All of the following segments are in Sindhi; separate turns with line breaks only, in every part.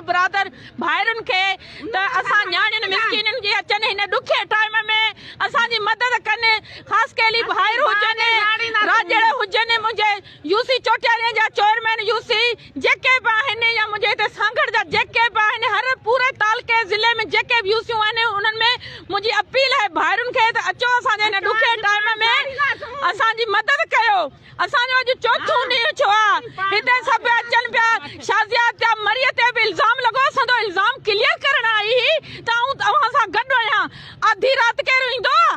برادر ڀائرن کي ته اسان نياڻين مسڪينن جي اچن هن ڏکي ٽائيم ۾ اسان جي مدد ڪن خاصخيلي ڀائر هجن راڄڙ هجن منهنجي يو سي چوٽيارين جا چيئرمين يو سي جيڪي به آهن يا منهنجي هتي سانگهڙ جا جيڪي به آهن هر پوري تعلقي ضلعي ۾ جيڪي به يو سيون آهن انهن ۾ منهنجي اپيل آهي ڀائرن کي ته اچو اسان جي هن ڏکي ٽائيم ۾ اسان جي مدد ڪيو اسان جو اڄ چوٿون ڏينهن ڇو آ هتي سڀ اچن پيا شازيا تيا مريء تي به الزام لڳو اسان جو الزام ڪليئر ڪرڻ آئي هئي ته آئون اوهان سان گڏ آهيان آڌي رات ڪير ايندو آ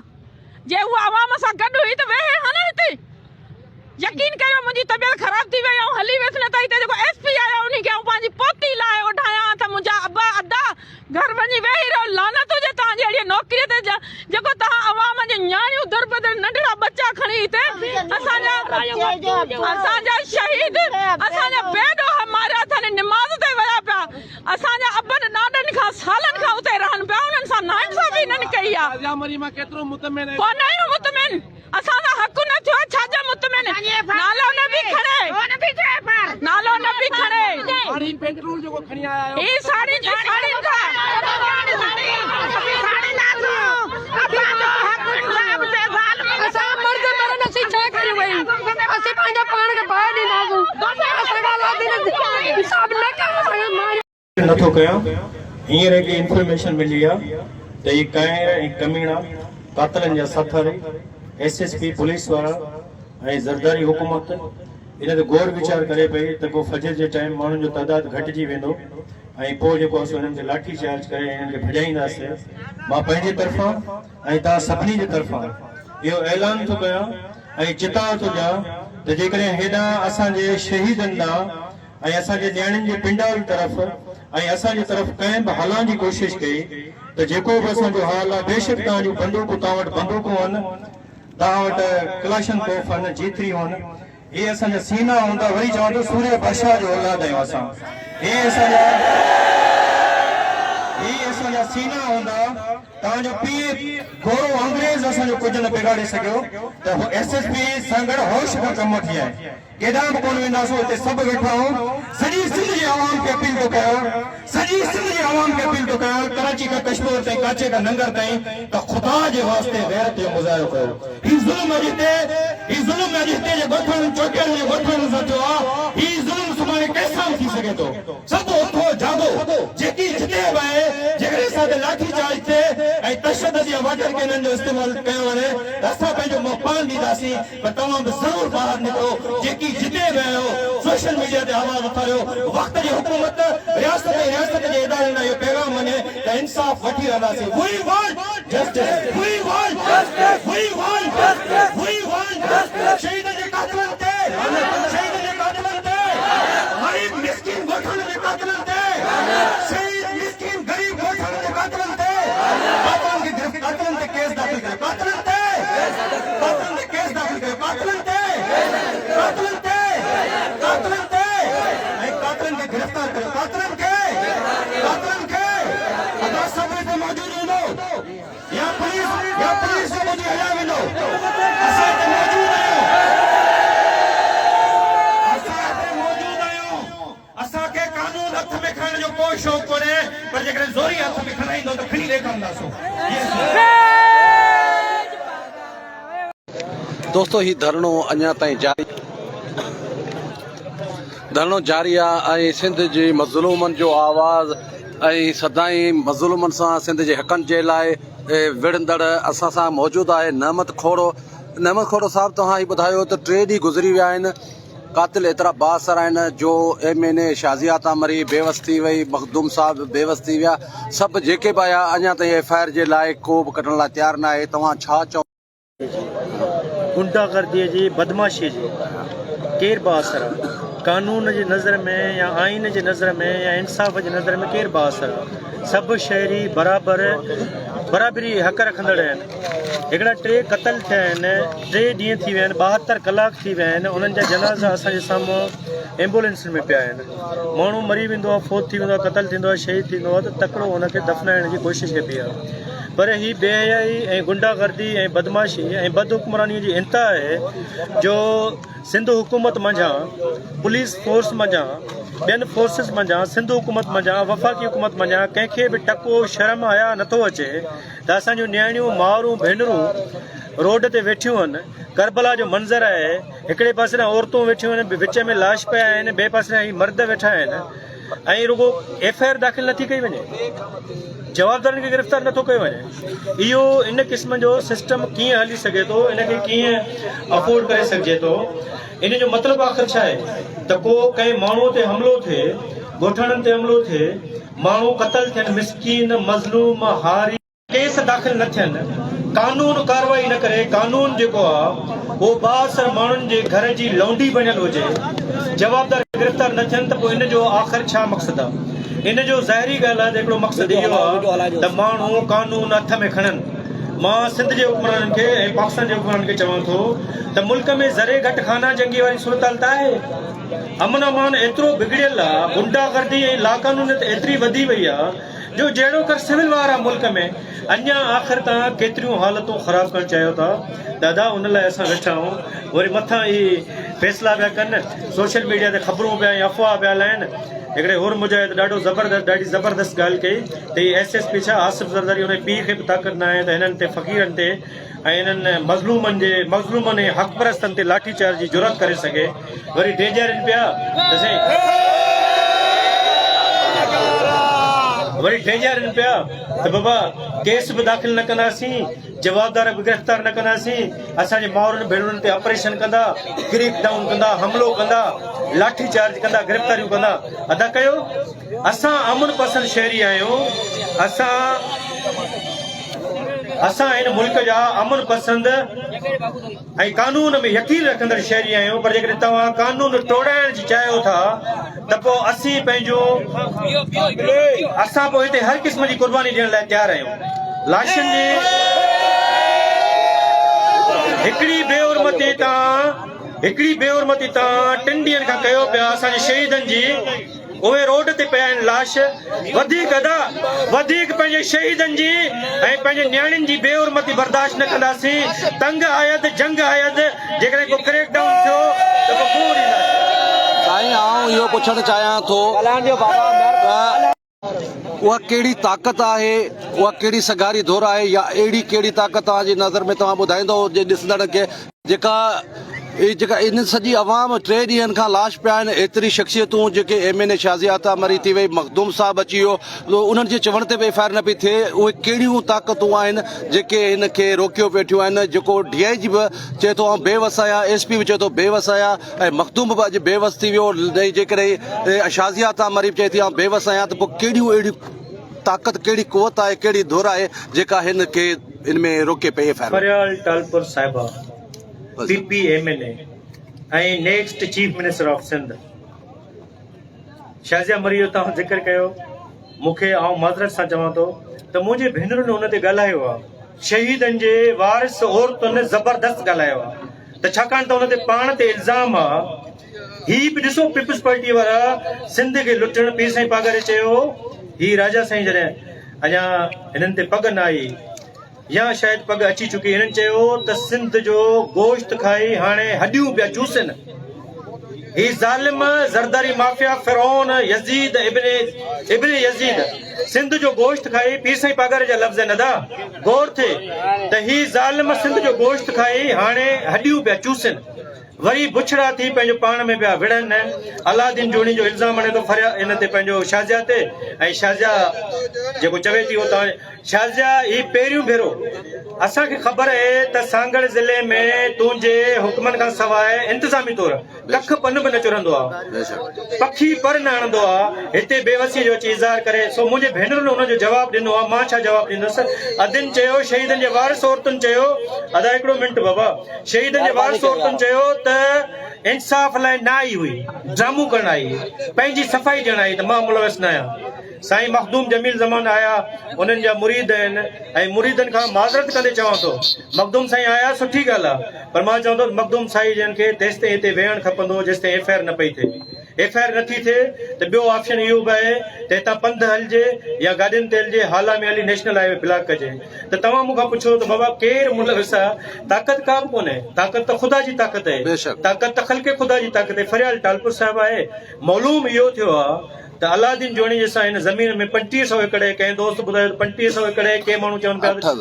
جي هوء عوام سان گڏ هئي ته ويهي ها نه هتي. يقين ڪريو منهنجي طبيعت خراب ٿي وئي آئون هلي ويس نه ته هتي جيڪو ايس پي آيو انهي کي آئون پنهنجي پوتي لاهي اوڍايان ها ته منهنجا ابا ادا گهر وڃي ويهي رهو لعنت هجي توهان جي اهڙي نوڪري تي جيڪو توهان عوام جون نياڻيون دربدر ننڍڙا ٻچا کڻي هتي اسان جا اسان جا شهيد اسان جا بي ڏوهه ماريا اٿن نماز تي ويا پيا اسان جا ابن ڏاڏن کان سالن کان اتي رهن پيا انهن سان ناانصافي هنن ڪئي آ. ڪونه آهيون مطمئن اسان سان حق نه ٿيو ڇا جا مطمئن نالو نه به کڻي نالو نه به کڻي هي ساڙين ساڙين ٿا.
اسان مرد مرن اسين ڇا ڪريون وئي اسين پنهنجو پاڻ کي باهه ڏينداسون اسان کان الله دين انصاف نه ڪيو اسان کي ماريو.
نٿو ڪيان هينئر هڪ انفرميشن ملي آ ته هي ڪانئر ۽ ڪميڻا قاتلن جا ساٿاري ايس ايس پي پوليس وارا ۽ زرداري حڪومت ان تي غور ويچار ڪري پئي ته ڪو فجر جي ٽائيم ماڻهن جو تعداد گهٽجي ويندو ۽ پوء جيڪو آ سو هنن کي لاٺي چارج ڪري ۽ هنن کي ڀڄائينداسي مان پنهنجي طرفان ۽ توهان سڀني جي طرفان اهو اعلان ٿو ڪيان ۽ چتاء ٿو ڏيان ته جيڪڏهن هيڏانهن اسان جي شهيدن ڏانهن ۽ اسان جي نياڻين جي پنڊال طرف ۽ اسان جي طرف ڪنهن به هلان جي ڪوشش ڪئي ته جيڪو به اسان جو حال آهي بيشڪ توهان جون بندوقون توهان وٽ بندوقون آهن توهان وٽ ڪلاشن ڪوف آهن جي ٿري آهن هي اسان جا سينا هوندا وري چوان ٿو سورهيه بادشاهه جو اولاد آهيون اسان هي اسان جا هي اسان جا سينا هوندا توهان جو پيء گورو انگريز اسان جو ڪجهه نه بگاڙي سگهيو ته ايس ايس پي سانگهڙ هوش کان ڪم وٺي آء ڪيڏانهن به ڪونه وينداسون هتي سڀ ويٺا آهيون سڄي سنڌ جي عوام کي اپيل ٿو ڪيان سڄي سنڌ جي عوام کي اپيل ٿو ڪيان ڪراچي کان ڪشمور تائين ڪاڇي کان ننگر تائين ته خدا جي واسطي غيرت جو مظاهرو ڪيو هي ظلم اڄ هتي هي ظلم اڄ هتي جي ڳوٺاڻن چوٽيارن جي ڳوٺاڻن سان ٿيو آ هي ظلم سڀاڻي ڪنهن سان به ٿي سگهي ٿو سڀ اٿو جاڳو جيڪي جتي به آهي جيڪڏهن اسان تي لاٺي چارج ٿئي ۽ تشدد يا واٽر ڪينن جو استعمال ڪيو وڃي ته اسان پنهنجو منهن پاڻ ڏينداسين پر توهان به ضرور ٻاهر نڪرو جيڪي جتي به آهيو سوشل ميڊيا تي آواز اٿاريو وقت جي حڪومت رياست ۽ رياست جي ادارن ڏانهن اهو پيغام وڃي ته انصاف وٺي رهنداسين we want justice we want justice we want justice we want justice شهيدن جي قاتلن تي شهيدن جي قاتلن تي غريب مسڪين ڳوٺاڻن جي قاتلن تي شهيد مسڪين غريب ڳوٺاڻن جي قاتلن تي قاتلن کي گرفت قاتلن تي ڪيس داخل ڪريو قاتلن تي قاتلن تي ڪيس داخل ڪريو قاتلن تي قاتلن تي قاتلن تي ۽ قاتلن کي گرفتار ڪريو قاتلن کي قاتلن کي ادا سڀ هتي موجود هوندو يا پوليس يا پوليس جو ٻڌي هليا ويندو اسان هتي موجود آهيون اسان هتي موجود آهيون اسان کي قانون هٿ ۾ کڻڻ جو ڪو شوق ڪونهي پر جيڪڏهن زوري هٿ ۾ کڻائيندو ته کڻي ڏيکارنداسون.
دوستو هي ڌرڻو اڃا تائين جاري ڌرڻو جاري آ ۽ سنڌ جي مظلومن جو آواز ۽ سدائين مظلومن سان سنڌ جي حقن جي لاء وڙهندڙ اسان سان موجود آهي نعمت کوڙو نعمت کوڙو صاحب توهان هي ٻڌايو ته ٽي ڏينهن گذري ويا آهن قاتل ايترا بااثر آهن جو ايم اين اي شازيه تامري بيوس ٿي وئي، مخدوم صاحب بيوس ٿي ويا، سڀ جيڪي به آيا اڃا تائين ايف I R جي لاء ڪو به ڪڍڻ لاء تيار ناهي، توهان ڇا چئو؟
جي غنڊا گردي جي بدمعاشي جي ڪير بااثر آ قانون جي نظر ۾ يا آئين جي نظر ۾ يا انصاف جي نظر ۾ ڪير بااثر آ سڀ شهري برابر برابري حق رکندڙ آهن هڪڙا ٽي قتل ٿيا آهن، ٽي ڏينهن ٿي ويا آهن، 72 ڪلاڪ ٿي ويا آهن، انهن جا جنازا اسان جي سامهون ايمبولينسن ۾ پيا آهن. ماڻهو مري ويندو آهي، فوت ٿي ويندو آهي، قتل ٿيندو آهي، شهيد ٿيندو آهي ته تڪڙو ان کي دفنائڻ جي ڪوشش ڪبي آهي. پر هي بي حيائي ۽ غنڊا گردي ۽ بدمعاشي ۽ بدحڪمراني جي انتها آهي جو سنڌ حڪومت منجهان پوليس فورس منجهان. ٻين فورسز منجهان، سنڌ حڪومت منجهان، وفاقي حڪومت منجهان ڪنهن کي به ٽڪو شرم حياء نٿو اچي ته اسان جون نياڻيون، مائرون، ڀينرون روڊ تي ويٺيون آهن، ڪربلا جو منظر آهي، هڪڙي پاسي ڏانهن عورتون ويٺيون آهن، وچ ۾ لاش پيا آهن، ٻئي پاسي ڏانهن هي مرد ويٺا آهن ۽ رڳو ايف I R داخل نٿي ڪئي وڃي، جوابدارن کي گرفتار نٿو ڪيو وڃي، اهو ان قسم جو سسٽم ڪيئن هلي سگهي ٿو، ان کي ڪيئن افورڊ ڪري سگهجي ٿو. ان جو مطلب آخر ڇا آهي ته ڪو ڪنهن ماڻهوء تي حملو ٿئي، ڳوٺاڻن تي حملو ٿئي، ماڻهو قتل ٿين، مسڪين، مظلوم، هاري، ڪيس داخل نه ٿين، قانون ڪارروائي نه ڪري، قانون جيڪو آ اهو بااثر ماڻهن جي گهر جي لونڊي بڻيل هجي، جوابدار گرفتار نه ٿين ته پوء ان جو آخر ڇا مقصد آ؟ ان جو ظاهري ڳالهه آ ته هڪڙو مقصد اهو آ ته ماڻهو قانون هٿ ۾ کڻن. مان سنڌ جي حڪمرانن کي ۽ پاڪستان جي حڪمرانن کي چوان ٿو ته ملڪ ۾ ذري گهٽ خانه جنگي واري صورتحال ته آهي، امن امان ايترو بگڙيل آ، غنڊا گردي ۽ لاقانونيت ايتري وڌي وئي آ جو جهڙوڪر سول وار آ ملڪ ۾، اڃا آخر توهان ڪيتريون حالتون خراب ڪرڻ چاهيو ٿا دادا ان لاء اسان ويٺا آهيون وري مٿان اهي فيصلا پيا ڪن سوشل ميڊيا تي خبرون پيا ۽ افواهه پيا هلائن. هڪڙي حر مجاهد ڏاڍو زبردست ڏاڍي زبردست ڳالهه ڪئي ته هي ايس ايس پي ڇا آصف زرداري ان جي پيء کي به طاقت ناهي ته هنن تي فقيرن تي ۽ هنن مظلومن جي مظلومن ۽ حق پرستن تي لاٺي چارج جي جرئت ڪري سگهي وري ڊيڄارين پيا ته سائين وري ڊيڄارين پيا ته بابا ڪيس به داخل نه ڪنداسين جوابدار به گرفتار نه ڪنداسين، اسان جي مائرن ڀينرن تي آپريشن ڪندا، ڪريڪ ڊائون ڪندا، حملو ڪندا، لاٺي چارج ڪندا، گرفتاريون ڪندا. ادا ڪيو، اسان امن پسند شهري آهيون، اسان اسان هن ملڪ جا امن پسند ۽ قانون ۾ يقين رکندڙ شهري آهيون پر جيڪڏهن توهان قانون ٽوڙائڻ جي چاهيو ٿا ته پوء اسين پنهنجون اسان پوء هتي هر قسم جي قرباني ڏيڻ لاء تيار آهيون لاشن جي هڪڙي بي حرمتي تان هڪڙي بي حرمتي تان ٽن ڏينهن کان ڪيو پيا اسان جي شهيدن جي اهي روڊ تي پيا آهن لاش وڌيڪ ادا وڌيڪ پنهنجي شهيدن جي ۽ پنهنجي نياڻين جي بي حرمتي برداشت نه ڪنداسين تنگ آيد جنگ آيد جيڪڏهن ڪو ڪريڪ ڊائون ٿيو ته پوء منهن ڏينداسين.
سائين آئون اهو پڇڻ چاهيان ٿو ته اها ڪهڙي طاقت آهي اها ڪهڙي سگهاري ڌر آهي يا اهڙي ڪهڙي طاقت توهان جي نظر ۾ توهان ٻڌائيندو جي ڏسندڙن کي جيڪا جيڪا ان سڄي عوام ٽي ڏينهن کان لاش پيا آهن ايتري شخصيتون جيڪي M N A Shazia Atta Marri ٿي وئي مخدوم صاحب اچي ويو انهن جي چوڻ تي به ايف I R نه پئي ٿئي اهي ڪهڙيون طاقتون آهن جيڪي هن کي روڪيو ويٺيون آهن جيڪو ڊي I جي به چئي ٿو آئون بي وس آهيان ايس پي به چئي ٿو بي وس آهيان ۽ مخدوم به اڄ بي وس ٿي ويو ۽ جيڪڏهن شازيه عطا مري به چئي ٿي آئون بي وس آهيان ته پوء ڪهڙيون اهڙيون طاقت ڪهڙي قوت آهي ڪهڙي ڌر آهي جيڪا هن کي ان ۾ روڪي پئي F I R.
Faryal Talpur صاحبه P P M N A ۽ next chief minister of Sindh Shazia Marri جو توهان ذڪر ڪيو مون کي آئون معذرت سان چوان ٿو ته منهنجي ڀينرن ان تي ڳالهايو آ شهيدن جي وارث عورتن زبردست ڳالهايو آ ته ڇاڪاڻ ته ان تي پاڻ تي الزام آ هي به ڏسو پيپلز پارٽي وارا سنڌ کي لٽڻ پير سائين پاڳاري چيو هي راجا سائين جڏهن اڃا هنن تي پڳ نه آئي يا شايد پڳ اچي چڪي هنن چيو ته سنڌ جو گوشت کائي هاڻي هڏيون پيا چوسن هي ظالم زرداري مافيا فرعون يزيد ابن ابن يزيد سنڌ جو گوشت کائي پير سائين پاڳاري جا لفظ آهن ادا غور ٿئي ته هي ظالم سنڌ جو گوشت کائي هاڻي هڏيون پيا چوسن وري بڇڙا ٿي پنهنجو پاڻ ۾ پيا وڙهن. علاءالدين جوڻي جو الزام هڻي ٿو فريا ان تي پنهنجو شازيا تي ۽ شازيا جيڪو چوي ٿي اهو توهان شازيا هي پهريون ڀيرو اسان کي خبر اهي ته سانگهڙ ضلعي ۾ تنهنجي حڪمن کان سواء انتظامي طور ڪک پن به نه چرندو آ پکي پر نه هڻندو آ هتي بيوسي جو اچي اظهار ڪري سو منهنجي ڀينرن ان جو جواب ڏنو آ مان ڇا جواب ڏيندس ادين چيو شهيدن جي وارث عورتن چيو ادا هڪڙو منٽ بابا شهيدن جي وارث عورتن چيو ته انصاف لاء نه آئي هئي، ڊرامو ڪرڻ آئي هئي، پنهنجي صفائي ڏيڻ آئي ته مان ملوث نه آهيان. سائين مخدوم جميل زمان آيا، انهن جا مريد آهن ۽ مريدن کان معذرت ڪندي چوان ٿو، مخدوم سائين آيا سٺي ڳالهه آهي پر مان چوان ٿو ته مخدوم سائين جن کي تيستائين هتي ويهڻ کپندو جيستائين ايف I R نه پئي ٿئي. ايف I R نٿي ٿئي ته ٻيو آپشن اهو به آهي ته هتان پنڌ هلجي يا گاڏين تي هلجي هالا ۾ هلي نيشنل هاء وي بلاڪ ڪجي ته توهان مون کان پڇو ته بابا ڪير ملوث آهي طاقت ڪا به ڪونهي طاقت ته خدا جي طاقت آهي طاقت ته خلق خدا جي طاقت آهي فريال ٽالپر صاحب آهي معلوم اهو ٿيو آهي ته علاءالدين جوڻيجي سان هن زمين ۾ 25 سئو ايڪڙ آهي ڪنهن دوست ٻڌايو ته 25 سئو ايڪڙ آهي ڪي ماڻهو چون پيا ته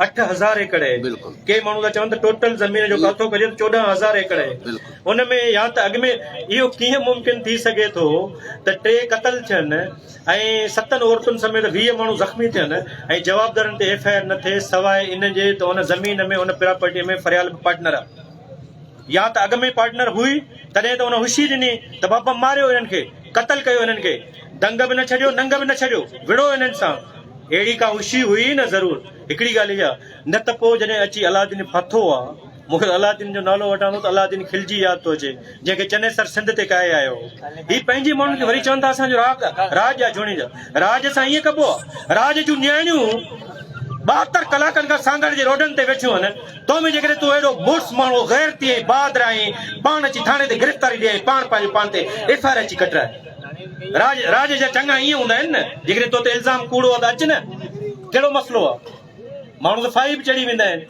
8000 ايڪڙ آهي ڪي ماڻهو ٿا چون ته ٽوٽل زمين جو ڪاٿو ڪجي ته 14000 ايڪڙ آهي ان ۾ يا ته اڳ ۾ اهو ڪيئن ممڪن ٿي سگهي ٿو ته ٽي قتل ٿين ۽ ستن عورتن سميت 20 ماڻهو زخمي ٿين ۽ جوابدارن تي ايف I R نه ٿئي سواء ان جي ته ان زمين ۾ ان پراپرٽي ۾ فريال به پارٽنر آهي يا ته اڳ ۾ پارٽنر هئي تڏهن ته ان هوشي ڏني ته بابا ماريو انهن کي، قتل ڪيو انهن کي، دنگ به نه ڇڏيو ننگ به نه ڇڏيو، وڙهو انهن سان. اهڙي ڪا هوشي هئي نه ضرور. هڪڙي ڳالهه اها، نه ته پوء جڏهن اچي علاءالدين ڦاٿو آ، مون کي علاءالدين جو نالو وٺان ٿو ته علاءالدين خلجي ياد ٿو اچي، جنهن کي چنيسر سنڌ تي ڪاهي آيو هو. هي پنهنجي ماڻهن کي وري چون ٿا اسان جو راڳ راڄ آ جوڻيجا. راڄ سان ائين ڪبو آ. راڄ جون نياڻيون 72 ڪلاڪن کان سانگهڙ جي روڊن تي ويٺيون آهن. تو ۾ جيڪڏهن تون اهڙو مڙس ماڻهو غيرتي ۽ بهادر آهين، پاڻ اچي ٿاڻي تي گرفتاري ڏي ۽ پاڻ پنهنجو پاڻ تي ايف I R اچي ڪٽرائي. راڄ راڄ جا چڱا ائين هوندا آهن نه، جيڪڏهن تو تي الزام ڪوڙو آهي ته اچ نه، ڪهڙو مسئلو آهي؟ ماڻهو ته ڦاهي به چڙهي ويندا آهن.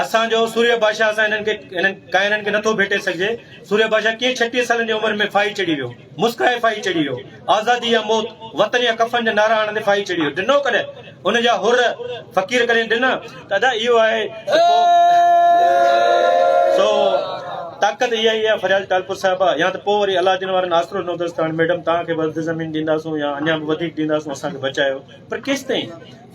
اسان جو سورهيه بادشاهه سان انهن کي انهن ڪائنن کي نٿو ڀيٽي سگهجي. سورهيه بادشاهه ڪيئن 36 سالن جي عمر ۾ ڦاهي چڙهي ويو؟ مسڪرائي ڦاهي چڙهي ويو. آزادي يا موت، وطن يا ڪفن جا نعرا هڻندي ڦاهي چڙهي ويو. ڊنو ڪڏهن؟ ان جا حر فقير ڪڏهن ڊنا؟ ته ادا اهو آهي ته پوء سو طاقت اها ئي آهي فريال ٽالپر صاحبه يا ته پوء وري علاءالدين وارن آسرو ڏنو اٿس ته هاڻي ميڊم توهان کي به اڌ زمين ڏينداسون يا اڃا به وڌيڪ ڏينداسون اسان کي بچايو پر ڪيستائين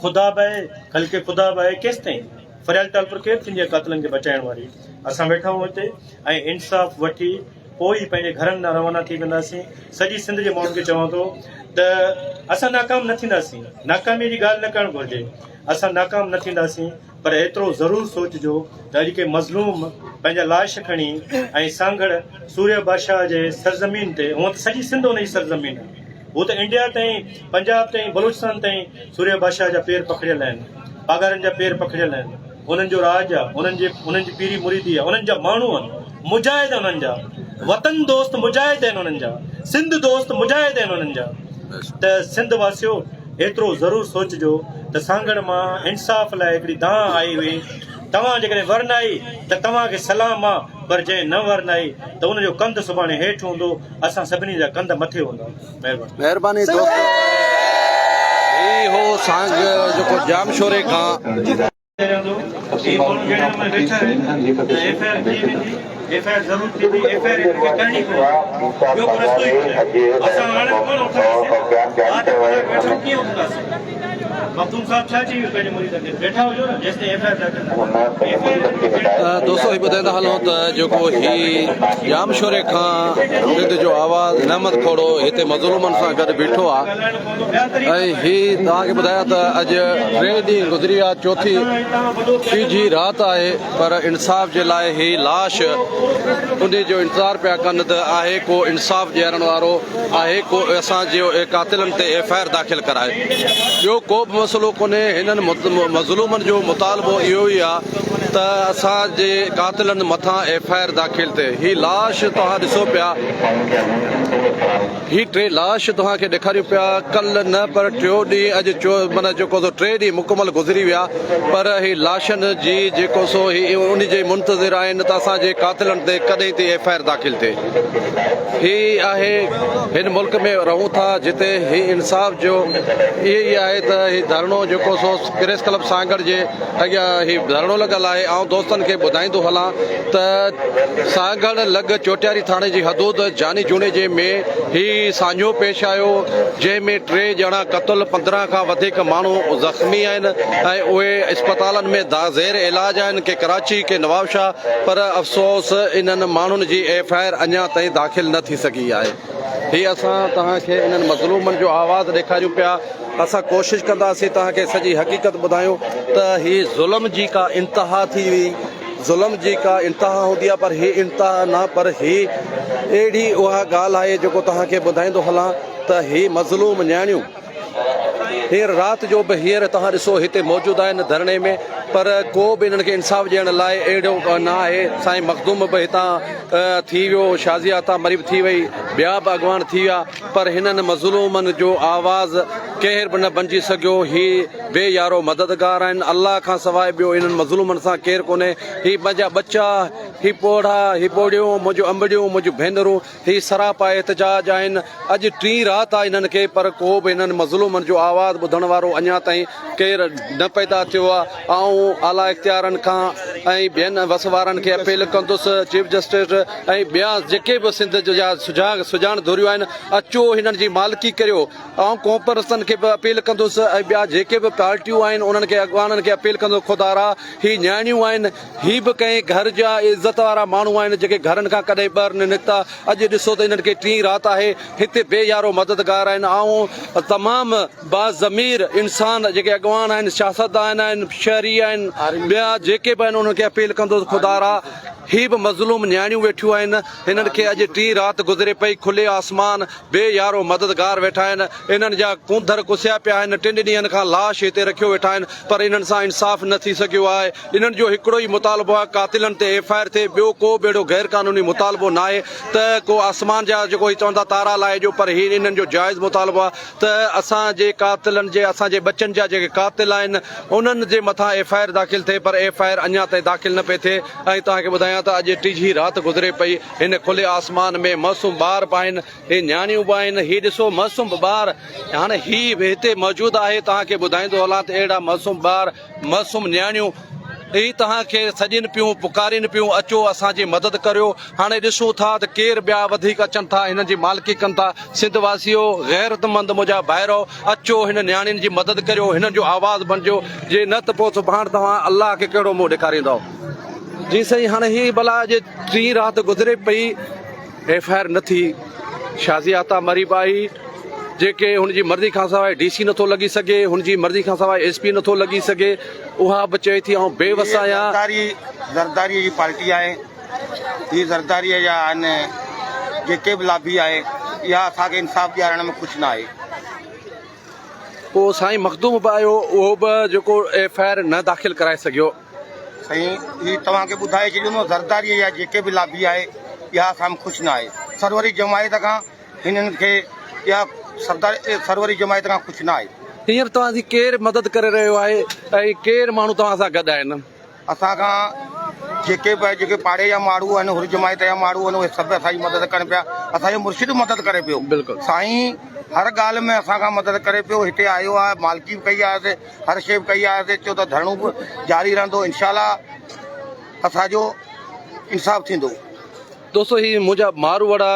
خدا به آهي خلق خدا به آهي ڪيستائين فريال ٽالپر ڪير ٿيندي آهي قاتلن کي بچائڻ واري اسان ويٺا آهيون هتي ۽ انصاف وٺي پوء ئي پنهنجي گهرن ڏانهن روانا ٿي وينداسين. سڄي سنڌ جي ماڻهن کي چوان ٿو ته اسان ناڪام نه ٿينداسين، ناڪامي جي ڳالهه نه ڪرڻ گهرجي، اسان ناڪام نه ٿينداسين پر ايترو ضرور سوچجو ته اڄ ڪي مظلوم پنهنجا لاش کڻي ۽ سانگهڙ سورهيه بادشاهه جي سرزمين تي، هونء ته سڄي سنڌ ان جي سرزمين آهي، هو ته انڊيا تائين، پنجاب تائين، بلوچستان تائين سورهيه بادشاهه جا پير پکڙيل آهن، پاڳارن جا پير پکڙيل آهن. انهن جو راڄ آ، انهن جي انهن جي پيري مريدي آ، انهن جا ماڻهو آهن، مجاهد آهن انهن جا، وطن دوست مجاهد آهن انهن جا، سنڌ دوست مجاهد آهن انهن جا ته سنڌ واسيو ايترو ضرور سوچجو ته سانگهڙ مان انصاف لاء هڪڙي دانهن آئي هئي، توهان جيڪڏهن ورنائي ته توهان کي سلام آ پر جنهن نه ورنائي ته ان جو ڪنڌ سڀاڻي هيٺ هوندو، اسان سڀني جا ڪنڌ مٿي هوندا. مهرباني.
مهرباني دوستو هي هو سانگ جيڪو ڄامشوري کان. دوستو هي ٻڌائيندا هلون ته جيڪو هي ڄامشوري کان سنڌ جو آواز نعمت کوڙو هتي مظلومن سان گڏ بيٺو آ ۽ هي توهان کي ٻڌايان ته اڄ ٽي ڏينهن گذري ويا چوٿي ٽيجهي رات آهي پر انصاف جي لاء هي لاش انهي جو انتظار پيا ڪن ته آهي ڪو انصاف ڏيارڻ وارو آهي ڪو اسان جي قاتلن تي ايف I R داخل ڪرائي ٻيو ڪو به مسئلو ڪونهي هنن مظلومن جو مطالبو اهو ئي آ ته اسان جي قاتلن مٿان ايف I R داخل ٿئي هي لاش توهان ڏسو پيا هي ٽي لاش توهان کي ڏيکاريون پيا ڪل نه پر ٽيو ڏينهن اڄ چو معنيٰ جيڪو سو ٽي ڏينهن مڪمل گذري ويا پر هي لاشن جي جيڪو سو هي ان جي منتظر آهن ته اسان جي قاتلن تي ڪڏهن ٿي ايف I R داخل ٿئي هي آهي هن ملڪ ۾ رهون ٿا جتي هي انصاف جو اهي ئي آهي ته هي ڌرڻو جيڪو سو پريس ڪلب سانگهڙ جي اڳيان هي ڌرڻو لڳل آهي آئون دوستن کي ٻڌائيندو هلان ته سانگهڙ لڳ چوٽياري ٿاڻي جي حدود جاني جوڻيجي ۾ هي سانحو پيش آيو جنهن ۾ ٽي ڄڻا قتل 15 کان وڌيڪ ماڻهو زخمي آهن ۽ اهي اسپتالن ۾ زير علاج آهن ڪي ڪراچي ڪي نوابشاهه پر افسوس انهن ماڻهن جي ايف I R اڃا تائين داخل نه ٿي سگهي آهي هي اسان توهان کي انهن مظلومن جو آواز ڏيکاريون پيا اسان ڪوشش ڪنداسين توهان کي سڄي حقيقت ٻڌايون ته هي ظلم جي ڪا انتها ٿي وئي ظلم جي ڪا انتها هوندي آهي پر هي انتها نه پر هي اهڙي اها ڳالهه آهي جيڪو توهان کي ٻڌائيندو هلان ته هي مظلوم نياڻيون هينئر رات جو به هينئر توهان ڏسو هتي موجود آهن ڌرڻي ۾ پر ڪو به انهن کي انصاف ڏيڻ لاء اهڙو نه آهي سائين مخدوم به هتان ٿي ويو شازيه هتان مري به ٿي وئي. ٻيا به اڳواڻ ٿي ويا پر هنن مظلومن جو آواز ڪير به نه بنجي سگهيو. هي بي يارو مددگار آهن. الله کان سواء ٻيو انهن مظلومن سان ڪير ڪونهي. هي پنهنجا ٻچا، هي پوڙها، هي پوڙهيون، منهنجون امڙيون، منهنجون ڀينرون، هي سراپا احتجاج آهن. اڄ ٽين رات آهي انهن کي پر ڪو به انهن مظلومن جو آواز ٻڌڻ وارو اڃا تائين ڪير نه پيدا ٿيو آهي. آئون اعليٰ اختيارن کان ۽ ٻين وس وارن کي اپيل ڪندس چيف جسٽس ۽ ٻيا جيڪي به سنڌ جا سجاڳ سڄاڻ ڌريون آهن اچو هنن جي مالڪي ڪريو آئون قومپرستن کي به اپيل ڪندس ۽ ٻيا جيڪي به پارٽيون آهن انهن کي اڳواڻن کي اپيل ڪندس خدارا هي نياڻيون آهن هي به ڪنهن گهر جا عزت وارا ماڻهو آهن جيڪي گهرن کان ڪڏهن ٻاهر نه نڪتا اڄ ڏسو ته انهن کي ٽين رات آهي هتي بي يارو مددگار آهن آئون تمام باضمير انسان جيڪي اڳواڻ آهن، سياستدان آهن، شهري آهن، ٻيا جيڪي به آهن انهن کي اپيل ڪندس خدارا هي به مظلوم نياڻيون ويٺيون آهن هنن کي اڄ ٽين رات گذري پئي کلي آسمان بي يارو مددگار ويٺا آهن انهن جا ڪونڌر ڪسيا پيا آهن ٽن ڏينهن کان لاش هتي رکيو ويٺا آهن پر انهن سان انصاف نه ٿي سگهيو آهي انهن جو هڪڙو ئي مطالبو آهي قاتلن تي ايف I R ٿئي ٻيو ڪو به اهڙو غير قانوني مطالبو ناهي ته ڪو آسمان جا جيڪو هي چون ٿا تارا لاهي ڏيو پر هي انهن جو جائز مطالبو آهي ته اسان جي قاتلن جي اسان جي ٻچن جا جيڪي قاتل آهن انهن جي مٿان ايف I R داخل ٿئي پر ايف I R اڃا تائين داخل نه پئي ٿئي ۽ توهان کي ٻڌايان ته اڄ ٽيجهي رات گذري پئي هن کلي آسمان ۾ معصوم ٻار به آهن هي نياڻيون به آهن هي ڏسو معصوم ٻار هاڻي هي به هتي موجود آهي توهان کي ٻڌائيندو هلان ته اهڙا معصوم ٻار معصوم نياڻيون هي توهان کي سڏين پيون پڪارين پيون اچو اسان جي مدد ڪريو هاڻي ڏسون ٿا ته ڪير ٻيا وڌيڪ اچن ٿا هنن جي مالڪي ڪن ٿا سنڌ واسيو غيرتمند منهنجا ڀائرو اچو هن نياڻين جي مدد ڪريو هنن جو آواز بڻجو جي نه ته پوء سڀاڻ توهان الله کي ڪهڙو منهن ڏيکاريندؤ جي سائين هاڻي هي ڀلا اڄ ٽين رات گذري پئي ايف I R نه ٿي، شازيه عطا مري به آئي، جيڪي هن جي مرضي کانسواء ڊي سي نٿو لڳي سگهي، هن جي مرضي کانسواء ايس پي نٿو لڳي سگهي، اها به چئي ٿي آئون بي وس آهيان.
زرداري زرداري جي پارٽي آهي هي زرداري جا آهن جيڪي به لابي آهي اها اسان کي انصاف ڏيارڻ ۾ خوش نه آهي.
پوء سائين مخدوم به آيو اهو به جيڪو ايف I R نه داخل ڪرائي سگهيو.
سائين هي توهان کي ٻڌائي ڇڏيون ته زرداري جا جيڪي به لابي آهي اها اسان ۾ خوش نه آهي سروري جماعت کان هنن کي اها سردار سروري جماعت کان خوش نه آهي.
هينئر توهان جي ڪير مدد ڪري رهيو آهي ۽ ڪير ماڻهو توهان سان گڏ آهن؟
اسان کان جيڪي به جيڪي پاڙي جا ماڻهو آهن حر جماعت جا ماڻهو آهن اهي سڀ اسان جي مدد ڪن پيا اسان جو مرشد مدد ڪري پيو
بلڪل
سائين هر ڳالهه ۾ اسان کان مدد ڪري پيو هتي آيو آهي مالڪي به ڪئي آهي هر شيء به ڪئي آهي چيو ته ڌرڻو به جاري رهندو انشاء الله اسان جو انصاف ٿيندو.
دوستو هي منهنجا ماروئڙا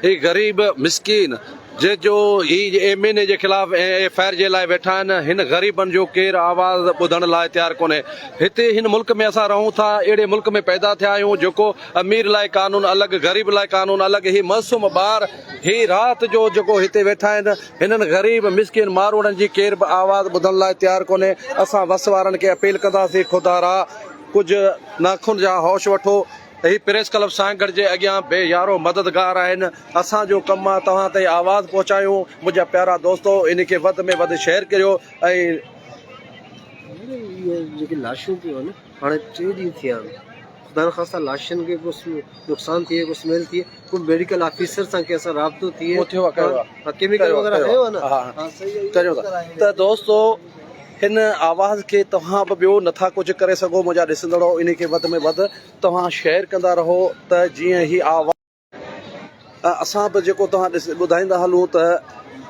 هي غريب مسڪين جنهن جو هي ايم اين اي جي خلاف ايف I R جي لاء ويٺا آهن هن غريبن جو ڪير آواز ٻڌڻ لاء تيار ڪونهي هتي هن ملڪ ۾ اسان رهون ٿا اهڙي ملڪ ۾ پيدا ٿيا آهيون جيڪو امير لاء قانون الڳ غريب لاء قانون الڳ هي معصوم ٻار هي رات جو جيڪو هتي ويٺا آهن هنن غريب مسڪين ماروئڙن جي ڪير به آواز ٻڌڻ لاء تيار ڪونهي، اسان وس وارن کي اپيل ڪنداسين خدارا ڪجهه ناخن جا هوش وٺو، هي پريس ڪلب سانگهڙ جي اڳيان بي يارو مددگار آهن، اسان جو ڪم آ توهان تائين آواز پهچايون، منهنجا پيارا دوستو ان کي وڌ ۾ وڌ شيئر ڪريو ۽.
اهي جيڪي لاشون پيون آهن هاڻي ٽي ڏينهن ٿيا آهن خدا نخواسته لاشن کي ڪو نقصان ٿئي ڪو سميل ٿئي ڪو ميڊيڪل آفيسر سان ڪنهن سان رابطو ٿئي
اهو ٿيو آهي ڪيو آهي
ڪيميڪل وغيره هنيو آهي نه
ها ڪريو ٿا ته دوستو هن آواز کي توهان به ٻيو نٿا ڪجهه ڪري سگهو منهنجا ڏسندڙو ان کي وڌ ۾ وڌ توهان شيئر ڪندا رهو ته جيئن هي آواز اسان به جيڪو توهان ڏس ٻڌائيندا هلون ته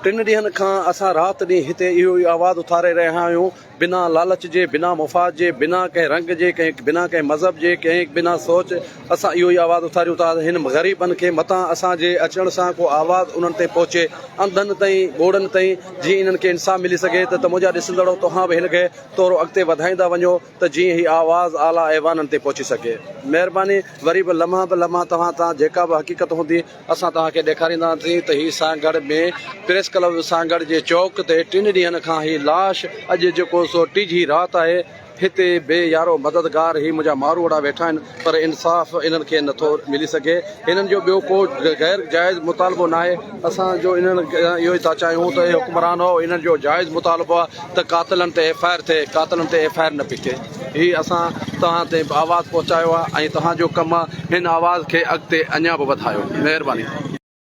ٽن ڏينهن کان اسان رات ڏينهن هتي اهو ئي آواز اٿاري رهيا آهيون بنا لالچ جي بنا مفاد جي بنا ڪنهن رنگ جي ڪنهن بنا ڪنهن مذهب جي ڪنهن بنا سوچ اسان اهو ئي آواز اٿاريون ٿا هن غريبن کي متان اسان جي اچڻ سان ڪو آواز انهن تائين پهچي انڌن تائين ٻوڙن تائين جيئن انهن کي انصاف ملي سگهي ته منهنجا ڏسندڙو توهان به هن کي ٿورو اڳتي وڌائيندا وڃو ته جيئن هي آواز اعليٰ ايوانن تي پهچي سگهي. مهرباني وري به لمحه به لمحه توهان تان جيڪا به حقيقت هوندي اسان توهان کي ڏيکارينداسين ته هي سانگهڙ ۾ پريس ڪلب سانگهڙ جي چوڪ تي ٽن ڏينهن کان هي لاش اڄ جيڪو سو ٽيجهي رات آهي هتي بي يارو مددگار هي منهنجا ماروئڙا ويٺا آهن پر انصاف انهن کي نٿو ملي سگهي هنن جو ٻيو ڪو غير جائز مطالبو ناهي اسان جو انهن کان اهو ئي ٿا چاهيون ته اي حڪمرانو انهن جو جائز مطالبو آهي ته قاتلن تي ايف I R ٿئي قاتلن تي ايف I R نه پئي ٿئي هي اسان توهان تائين آواز پهچايو آهي ۽ توهان جو ڪم آهي هن آواز کي اڳتي اڃا به وڌايو مهرباني.